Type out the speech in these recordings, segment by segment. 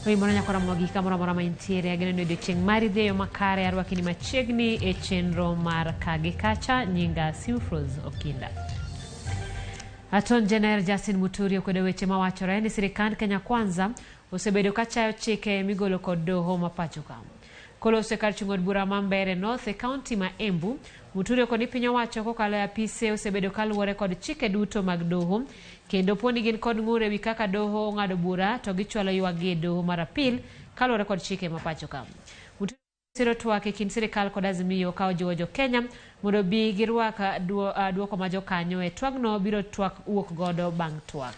Oimore nyakora mogi kamoro amora ma intiere ageno ni odiochieng' mari dhi e yo makare arwaki ni machiegni e chenro mar ka gi kacha nyinga Simfros Okinda. Attorney General Justin Muturi okwedo weche mawachore ni sirikand Kenya Kwanza osebedo ka chayo chike migolo kod doho ma pacho ka. Koloso e kar chung' od bura ma Mbeere North e kaunti ma Embu, Muturi okoni ni piny owacho kokalo e apise osebedo kaluwore kod chike duto mag doho kendo poni gin kod ng'ur ewi kaka doho ong'ado bura to gichwalo ywakgi e doho mar apil kaluwore kod chike ma pacho ka. Muturi siro twak e kind sirikal kod Azimio ka ojiwo jo Kenya mondo obi girwak duoko ma jokanyo e twagno biro twak wuok godo bang' twak.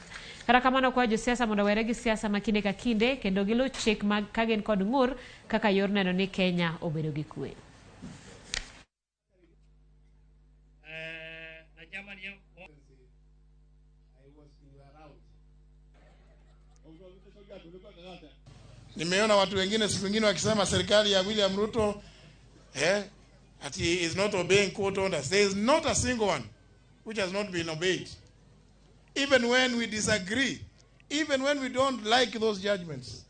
Kata kamano okwayo josiasa mondo owere gi siasa ma kinde ka kinde kendo giluw chik mag ka gin kod ng'ur kaka yor neno ni Kenya obedo gi kwe. Nimeona watu wengine siku nyingine wakisema serikali ya William Ruto ati is not obeying court orders. There is not a single one which has not been obeyed. Even when we disagree, even when we don't like those judgments,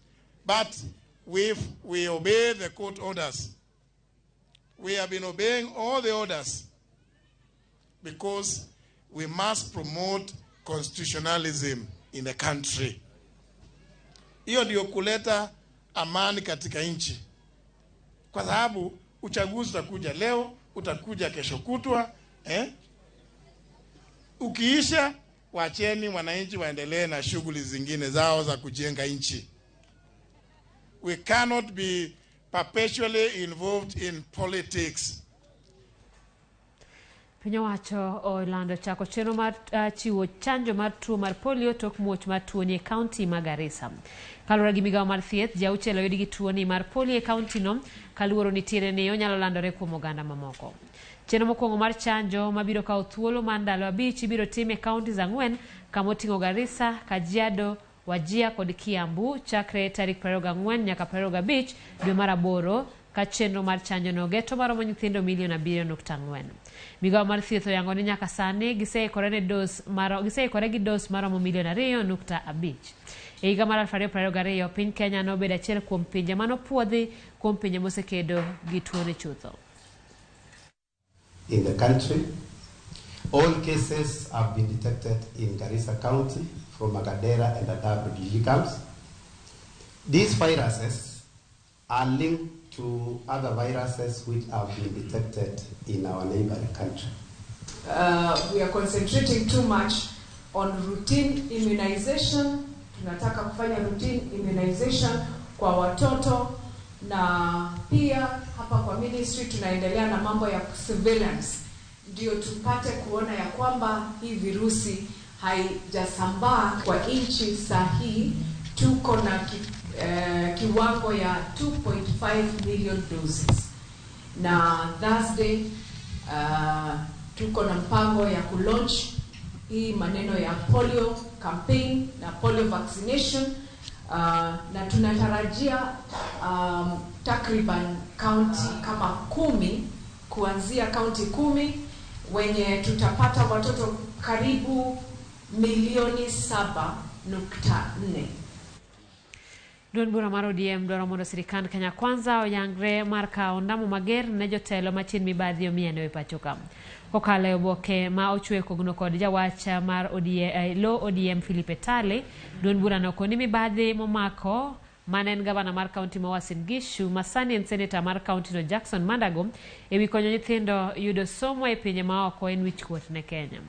but we obey the court orders. We have been obeying all the orders because we must promote constitutionalism in the country. Hiyo ndio kuleta amani katika nchi, kwa sababu uchaguzi utakuja leo, utakuja kesho kutwa, Ukiisha, wacheni wananchi waendelee na shughuli zingine zao za kujenga nchi. We cannot be perpetually involved in politics. Piny owacho olando chako chenro mar chiwo chanjo mar tuo mar polio tok muoch mar tuoni e kaunti ma Garissa. Kaluwore gi migawo mar thieth, ji auchiel oyudi gi tuoni mar polio e kaunti no kaluoro nitiere ni onyalo landore kuom oganda mamoko. Chenro mokwongo mar chanjo mabiro kawo thuolo mar ndalo 5 ibiro tim e kaunti 4 kama oting'o Garissa, Kajiado, Wajir kod Kiambu chakre tarik 24 nyaka 25 dwe mar 8 ka chenro mar chanjo no geto maromo nyithindo milion 7.4. Migawo mar thieth oyango ni nyaka sani giseikore ne dos maro, giseikore gi dos maromo milion 2.5. E higa mar 2022 piny Kenya nobedo achiel kuom pinje manopuodhi kuom pinje mosekedo gi tuoni chutho. In the country, all cases have been detected in Garissa County from Hagadera and Dadaab refugee camps. These viruses are linked to other viruses which have been detected in our neighboring country. We are concentrating too much on routine immunization. Tunataka kufanya routine immunization kwa watoto, na pia hapa kwa ministry tunaendelea na mambo ya surveillance, ndio tupate kuona ya kwamba hii virusi haijasambaa kwa nchi. Sahi tuko na kiwango ya 2.5 million doses, na Thursday tuko na mpango ya kulaunch hii maneno ya polio campaign na polio vaccination, na tunatarajia takriban county kama 10, kuanzia county 10 wenye tutapata watoto karibu milioni 7.4. Duond bura mar ODM dwaro mondo sirikand Kenya Kwanza oyangre mar kawo ondamo mager ne jotelo machien mibadhi omieno e pacho ka. Kokalo e oboke ma ochwe kogno kod jawach mar ODM, lo ODM Philip Etale, duond burano okoni mibadhi momako mane en gavana mar kaunti ma Uasin Gishu ma sani en seneta mar kaunti no Jackson Mandago ewi konyo nyithindo yudo somo e pinje maoko en wichkuot ne Kenya.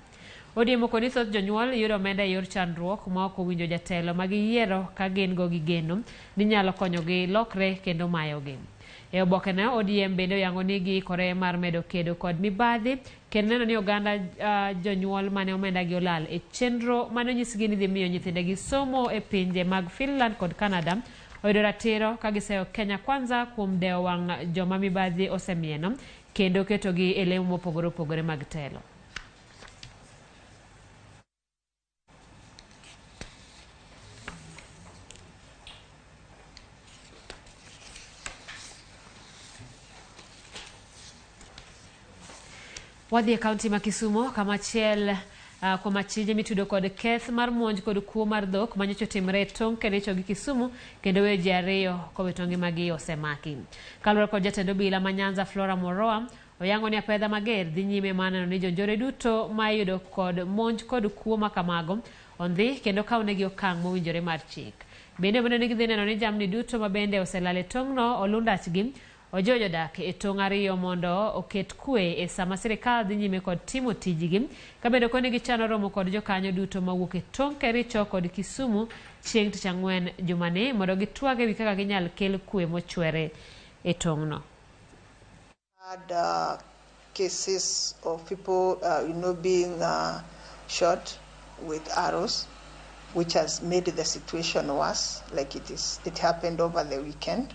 ODM okoni thoth jonyuol yudo omenda e yor chandruok ma ok owinjo jatelo ma giyiero ka gin go gi geno ni nyalo konyogi lokre kendo mayogi. E oboke no, ODM bende oyango ni giikore mar medo kedo kod mibadhi kendo neno ni oganda jonyuol mane omenda gi olal e chenro mane onyisgi ni dhi miyo nyithindegi somo e pinje mag Finland kod Canada oyudo ratiro ka giseyo Kenya Kwanza kuom dewo wang' joma mibadhi osemieno kendo ketogi e lemo mopogore opogore mag telo. Wadhi e kaunti ma Kisumo kama achiel Kuom achije mitudo kod keth mar monj kod kuo mar dhok manyocha otimore e tong' Kericho gi Kisumu kendo weyo ji ariyo kowito ngimagi osemaki. Kaluwore kod jatend obila ma Nyanza Flora Moroa, oyango ni apedha mager dhi nyime mar neno ni jonjore duto ma iyudo kod monj kod kuo makamago ondhi kendo kawnegi okang' mowinjore mar chik. Bende omedo ni gidhi neno ni jamni duto ma bende oselal e tong'no oluw ndachgi. Ojiwo jodak e tong' ariyo mondo oket kwe e sama sirikal dhi nyime kod timo tijgi. Ka bende koni gichano romo kod jokanyo duto mawuok e tong' Kericho kod Kisumu chieng' tich ang'wen jumani mondo gitwag ewi kaka ginyal kel kwe mochwere e tong'no. Had cases of people, being shot with arrows, which has made the situation worse. Like it happened over the weekend,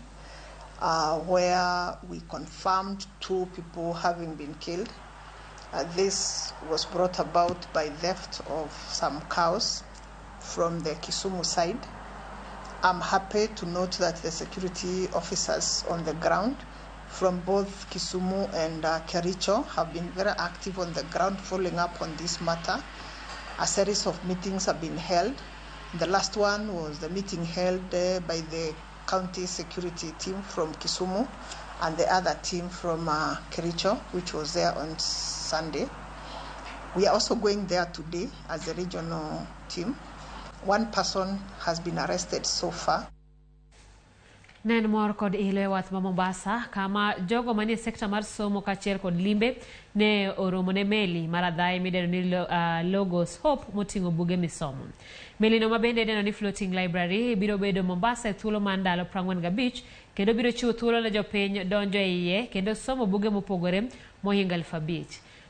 where we confirmed 2 people having been killed. This was brought about by theft of some cows from the Kisumu side. I'm happy to note that the security officers on the ground from both Kisumu and Kericho have been very active on the ground following up on this matter. A series of meetings have been held. The last one was the meeting held by the county security team from Kisumu and the other team from Kericho, which was there on Sunday. We are also going there today as a regional team. 1 person has been arrested so far. Ne en mor kod ilo e wath ma Mombasa kama jogo manie sekta mar somo kaachiel kod limbe ne oromo ne meli mar adhaye midendo ni Logos Hope moting'o buge misomo. Melino ma bende idendo ni Floating Library biro bedo Mombasa e thuolo mar ndalo 45 kendo biro chiwo thuolo ne jopiny donjo e iye kendo somo buge mopogore mohingo 5,000.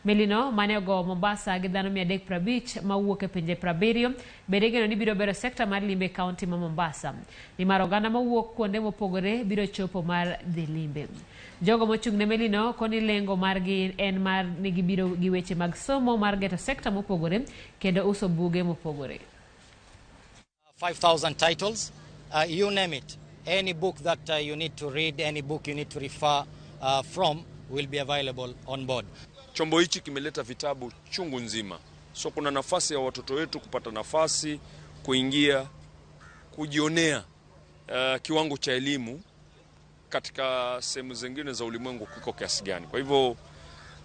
Melino mane ogowo Mombasa gi dhano 350 mawuok e pinje 70 bende igeno ni biro bero sekta mar limbe e kaunti ma Mombasa nimar oganda mawuok kuonde mopogore biro chopo mar dhi limbe. Jogo mochung' ne melino koni lengo margi en mar ni gibiro gi weche mag somo mar geto sekta mopogore kendo uso buge mopogore. 5,000 titles, you name it. Any book that you need to read, any book you need to refer from will be available on board. Chombo hichi kimeleta vitabu chungu nzima. So kuna nafasi ya watoto wetu kupata nafasi kuingia kujionea kiwango cha elimu katika sehemu zingine za ulimwengu kiko kiasi gani. Kwa hivyo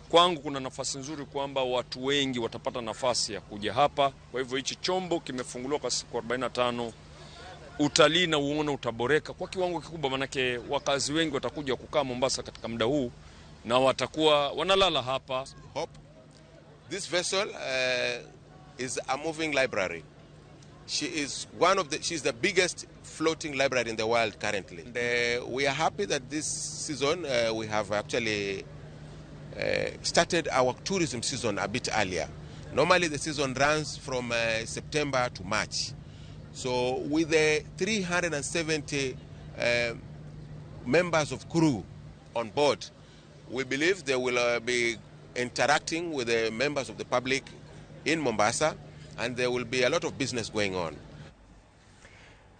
kwangu kuna nafasi nzuri kwamba watu wengi watapata nafasi ya kuja hapa. Kwa hivyo hichi chombo kimefunguliwa kwa siku 45. Utalii na uona utaboreka kwa kiwango kikubwa, manake wakazi wengi watakuja kukaa Mombasa katika muda huu na watakuwa wanalala hapa. Hope. This vessel is a moving library. She is she's the biggest floating library in the world currently. And we are happy that this season we have actually started our tourism season a bit earlier. Normally the season runs from September to March. So with the 370 members of crew on board, we believe they will be interacting with the members of the public in Mombasa, and there will be a lot of business going on.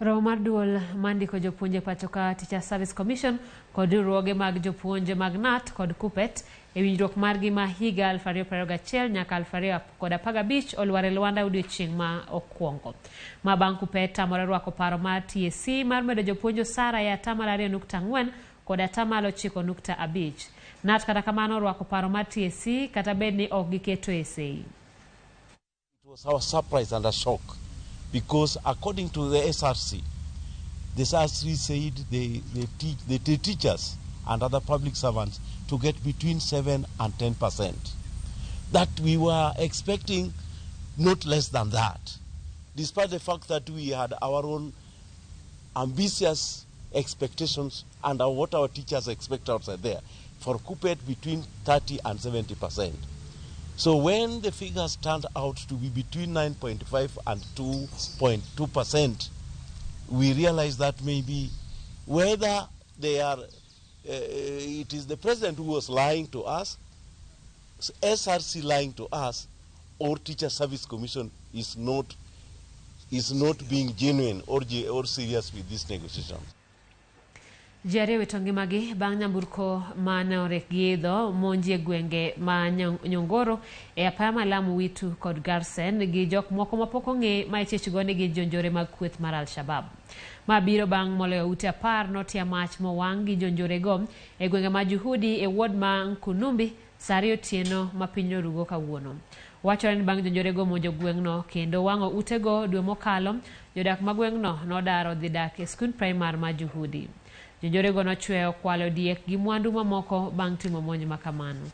Romo mar duol mandiko jopuonje pacho ka Teacher Service Commission kod riwruoge mag jopuonje mag KNUT kod KUPPET e winjruok margi ma higa 2021 nyaka 2015 olwar e lwanda odiochieng' ma okwongo. Ma bang' KUPPET tamore rwako paro mar TSC mar medo jopuonj osara e 2.4% kod 9.5%. KNUT kata kamano orwako paro mar TSC kata bed ni ok giketo e sei. It was our surprise and a shock, because according to the SRC, the SRC said the teachers and other public servants to get between 7 and 10%. That we were expecting not less than that, despite the fact that we had our own ambitious expectations and what our teachers expect outside there, for KUPPET between 30 and 70%. So when the figures turned out to be between 9.5 and 2.2%, we realized that maybe whether they are, it is the president who was lying to us, SRC lying to us, or Teacher Service Commission is not being genuine or serious with this negotiation. Ji ariyo owito ngimagi bang' nyamburko mane orek giidho monji e gwenge ma Nyongoro e apaya ma Lamu Witu kod Garsen gi jok moko mapok ong'e ma ichich go ni gin jonjore mag kweth mar Al-Shabaab. Ma biro bang' moloyo ute 10 notia mach mowang' gi jonjorego e gwenge ma Juhudi e ward ma Nkunumbi saa 2 otieno ma piny norugo kawuono. Wachore ni bang' jonjorego monjo gweng'no kendo wang'o utego dwe mokalo, jodak ma gweng'no nodaro dhi dak e skund primar ma Juhudi. Jonjorego nochweyo kwalo diek gi mwandu mamoko bang' timo monj makamano.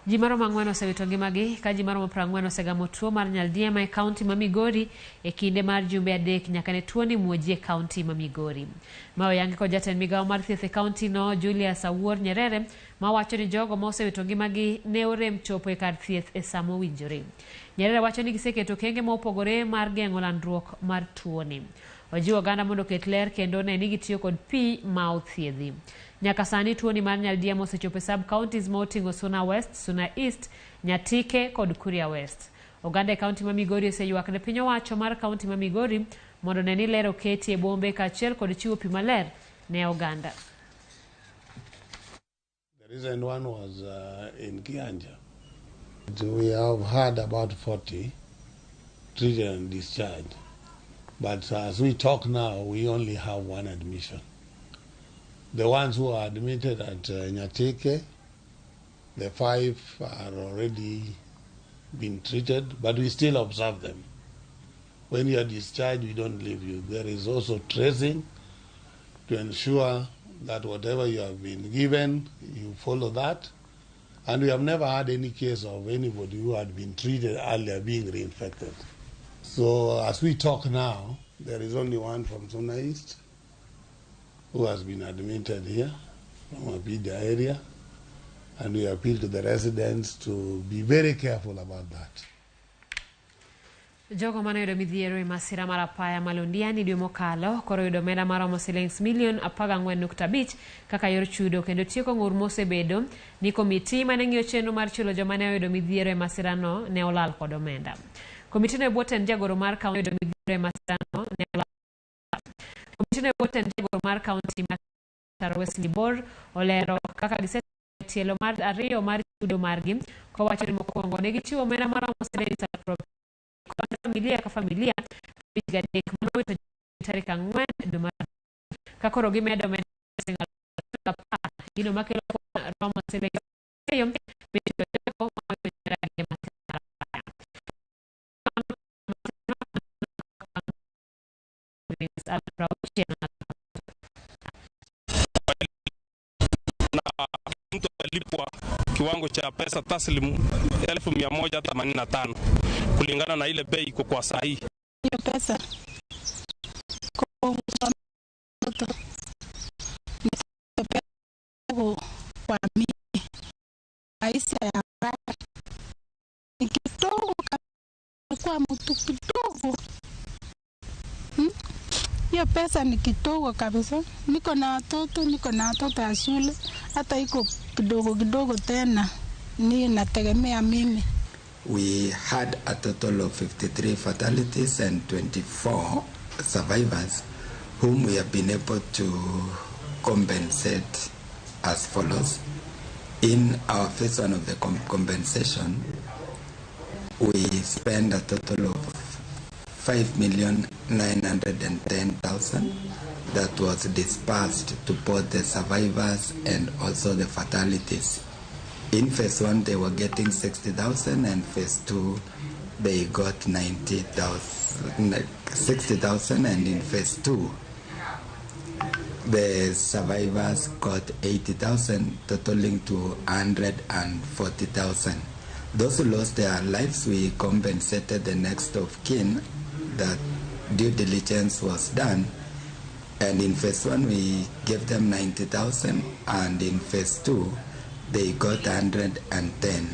Ji maromo 4 osewito ngimagi ka ji maromo 40 osegamo tuo mar nyaldiema e kaunti ma Migori e kinde mar jumbe 3 nyaka ne tuoni muoji e kaunti ma Migori. Ma oyangi kod jatend migawo mar thieth e kaunti no Julius Awuor Nyerere ma wacho ni jogo ma osewito ngimagi ne orem chopo e kar thieth e saa mowinjore. Nyerere wacho ni giseketo okenge ma opogore mar geng'o landruok mar tuoni. Ojiwo oganda mondo oket ler kendo ne ni gitiyo kod pi ma othiedhi. Nyaka sani tuoni mar nyaldiema osechopo e sub counties ma oting'o Suna West, Suna East, Nyatike kod Kuria West. Oganda e kaunti ma Migori oseywak ne piny owacho mar kaunti ma Migori mondo ne ni ler oketi e bombe kaachiel kod chiwo pi maler ne oganda. The recent one was in Kianja. We have had about 40 treated and discharged. But as we talk now, we only have one admission. The ones who are admitted at Nyatike, the 5 are already been treated, but we still observe them. When you are discharged, we don't leave you. There is also tracing to ensure that whatever you have been given, you follow that. And we have never had any case of anybody who had been treated earlier being reinfected. So as we talk now, there is only one from Suna East who has been admitted here from Apida area, and we appeal to the residents to be very careful about that. Jogo mane oyudo midhiero e masira mar apaya ma Londiani dwe mokalo koro oyudo omenda maromo silings milion 14.5 kaka yor chudo kendo tieko ng'ur mosebedo ni komiti mane ng'iyo chenro mar chulo joma ne oyudo midhiero e masirano ne olal kod omenda. Komiti no e bwo tend jagoro mar kaunti oyudo midhiero e masirano ne olal. Komiti no e bwo tend jagoro mar kaunti ma Taro Wesley Bor olero kaka gisetimo tielo mar 2 mar chudo margi kowacho ni mokwongo ne gichiwo omenda maromo silings familia ka familia 53 manowito tarik 4 dwe mar ka koro gimedo omenda siling 10,000 gino makelo romo siling 2 michulo jogo mawito e masira mar apaya. Na mtu alipwa kiwango cha pesa taslimu 1,185 kulingana na ile bei iko kwa saa hii. Hiyo pesa kwa mtoto kwa mimi maisha ya ni kidogo kwa mtu kidogo. Hiyo pesa ni kidogo kabisa. Niko na watoto ya shule, hata iko kidogo kidogo tena ni nategemea mimi. We had a total of 53 fatalities and 24 survivors whom we have been able to compensate as follows. In our phase 1 of the compensation, we spent a total of 5,910,000 that was dispersed to both the survivors and also the fatalities. In phase 1, they were getting 60,000, and phase 2, they got 60,000, and in phase 2, the survivors got 80,000, totaling to 140,000. Those who lost their lives, we compensated the next of kin that due diligence was done. And in phase 1, we gave them 90,000, and in phase 2, they got 110.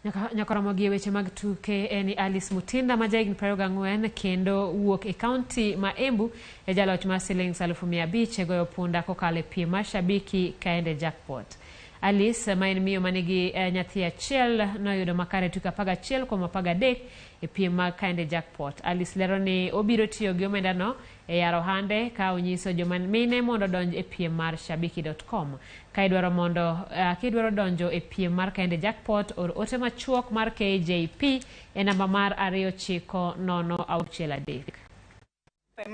Nyaka romo gi weche mag tuke en ni Alice Mutinda ma jahigni 24 kendo wuok e kaunti ma Embu e jaloch mar siling 500,000 e goyo punda kokalo e piem mar Shabiki Kaende Jackpot. Alice ma en miyo manigi nyathi achiel noyudo makare tuke 11 kuom 13 e piem mag Kaende Jackpot. Alice lero ni obiro tiyo gi omendano e yaro ohande ka onyiso joma mine mondo odonj e piem mar shabiki.com. Ka idwaro mondo kidwaro donjo e piem mar Kaende Jackpot, or ote machuok mar KJP e namba mar 29063.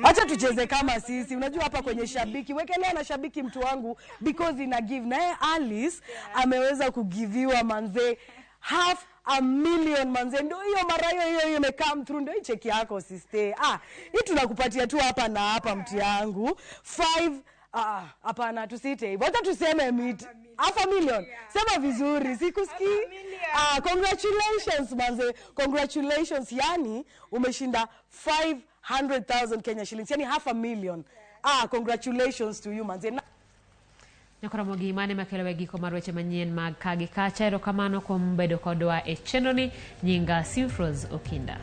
Wacha tucheze kama sisi. Unajua hapa kwenye Shabiki, wekelea na Shabiki mtu wangu because ina give. Na yeye Alice ameweza kugiviwa manze half a million manze. Ndio hiyo mara hiyo hiyo hiyo imecome through. Ndio hii cheki yako sister. Ah, hii tunakupatia tu hapa na hapa mtu yangu. Five. Ah, hapana tusiite hivyo. Wacha tuseme mit half a million. Sema vizuri, sikusikii. Ah, congratulations manze. Congratulations. Yani umeshinda 500,000 Kenya shillings. Yani half a million. Ah, congratulations to you manze. Nyaka Ramogi mane makelo e giko mar weche manyien mag ka gi kacha. Erokamano kuom bedo kodwa e chenroni. Nyinga Simfros Okinda.